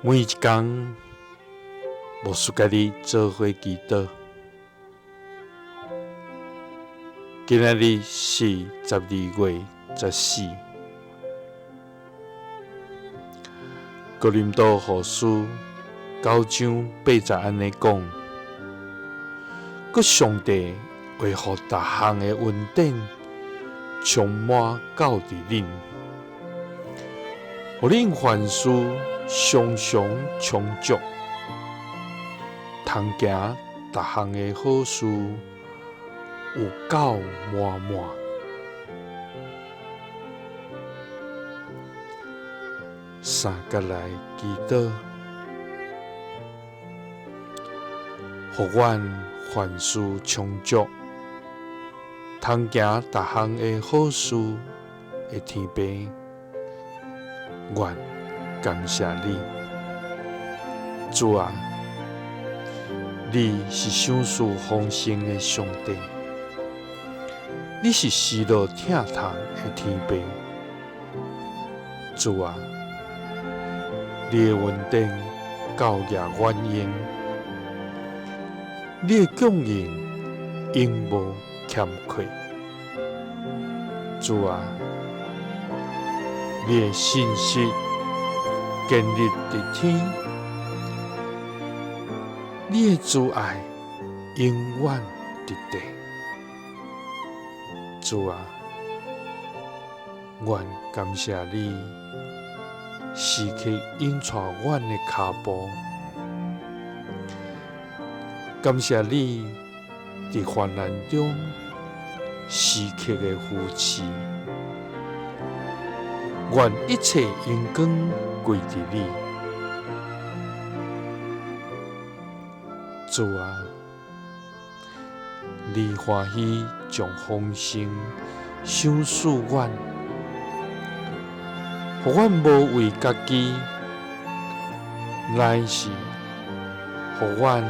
每一工，牧師佮你做伙祈禱。今仔日是12月14，哥林多後書九章八節按呢講：閣上帝會予逐項的恩典充滿到佇恁，予恁凡事常常充足，通行逐項的好事，有夠滿滿。三佮來祈禱，予阮凡事充足，通行逐項的好事的天父，願感謝你，主啊，你是賞賜豐盛的上帝，你是喜樂疼痛的天父，主啊，你的恩典夠額遠永，你的供應永無欠缺，主啊，你的信實建立佇天，你的慈愛永遠佇地。主啊，阮感謝你時刻引帶阮的跤步，感謝你佇患難中時刻的扶持，願一切榮光歸佇你。主啊，你歡喜將豐盛賞賜阮，予阮無為家己，乃是予阮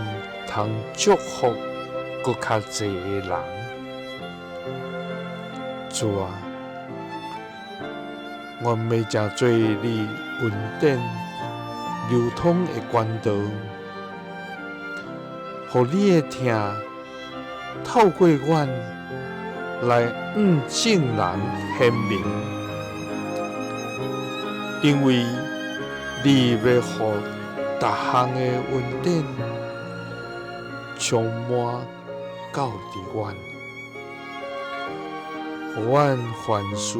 通祝福閣較濟的人。主啊，阮欲成做你恩典流通的管道，予你的疼透過阮來向眾人顯明，因為你欲予逐項的恩典充滿到佇阮，予阮凡事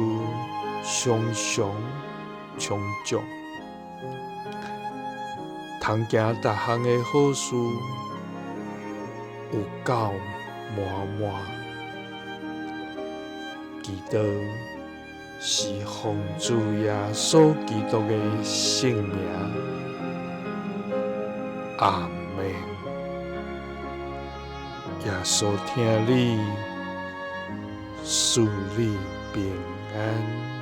常常充足，通行逐項的好事，有夠滿滿。祈禱是奉主耶穌基督的聖名，阿們。耶穌疼你，賜你平安。